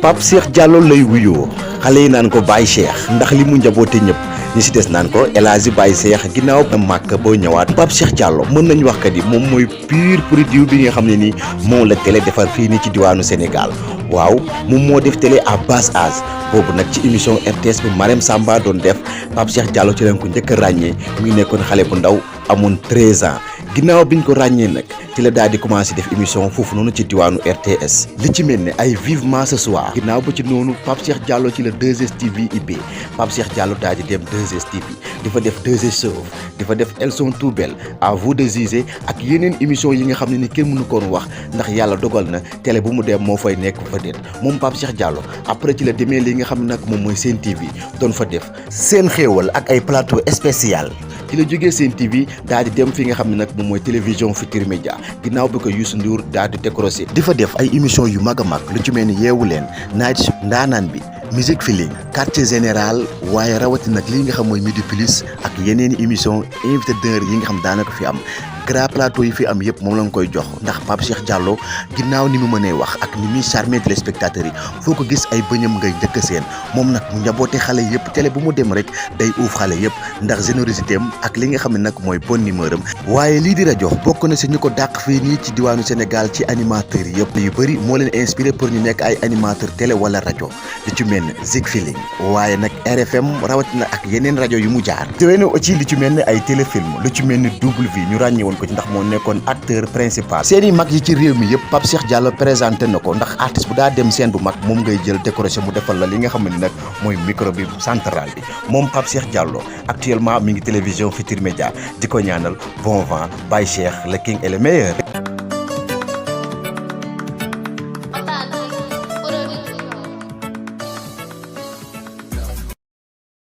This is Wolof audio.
Pape Cheikh Diallo lay wuyoo xale yi naan ko Baye Cheikh ndax li mu njaboote ñëpp ñi si des naan ko El Hadji Baye Cheikh ginnaaw na màkk boo ñëwaat Pape Cheikh Diallo mën nañu wax kat yi moom mooy pur produit bi nga xam ne nii moom la télé defar fii nii ci diwaanu Sénégal waaw moom moo def télé à bas âge boobu nag ci émission RTS bi Marème Samba doon def Pape Cheikh Diallo ci leen ko njëkk a ràññee mu ngi nekkoon xale bu ndaw amoon 13 ans ginnaaw biñ ko ràññee nag ci la daal di commencé def émission foofu noonu ci diwaanu RTS li ci mel ne ay vivement ce soir ginnaaw ba ci noonu Pape Cheikh Diallo ci la 2STV IB Pape Cheikh Diallo daal di dem 2STV di fa def 2S Show di fa def Elles sont tout belles à vous de juger ak yeneen émission yi nga xam ne ni kenn mënu koon wax ndax yàlla dogal na télé bu mu dem moo fay nekk vedette moom Pape Cheikh Diallo après ci la demee li nga xam ne nag moom mooy Sen TV doon fa def seen xéewal ak ay plateau spécial ci la jógee Sen TV daal di dem fi nga xam ne nag moom mooy télévision Futurs Médias ginnaaw bi ko Youssou Ndour daal di décroché di fa def ay émission yu mag a mag lu ci mel ni yeewu leen Night Show ndaanaan bi musique feeling quartier général waaye rawati nag lii nga xam mooy Midi Plus ak yeneen émission invité d'honneur yi nga xam daanaka fi am grand plateau yi fi am yëpp moom la nga koy jox ndax Pape Cheikh Diallo ginnaaw ni mu mënee wax ak ni muy charmer téléspectateurs yi foo ko gis ay bëñam ngay njëkk seen moom nag mu njaboote xale yëpp télé bu mu dem rek day uuf xale yëpp ndax générosité am ak li nga xam ne nag mooy bon numéro am waaye lii di rajo bokk na si ñu ko dàq fii nii ci diwaanu Sénégal ci animateurs yëpp yu bëri moo leen inspiré pour ñu nekk ay animateur télé wala rajo li ci mel ne Zik Feeling waaye nag RFM rawatina ak yeneen rajo yu mu jaar déwéne aussi li ci mel ne ay téléfilm lu ci mel ni double vie ñu ràññee woon ko ci ndax moo nekkoon acteur principal seeni mag yi ci réew mi yëpp Pape Cheikh Diallo présenté na ko ndax artiste bu daa dem scène bu mag moom ngay jël décoration mu defal la li nga xam ne nag mooy micro bi central bi moom Pape Cheikh Diallo actuellement mi ngi télévision Futurs Médias di ko ñaanal bon vent Baye Cheikh le king et le meilleur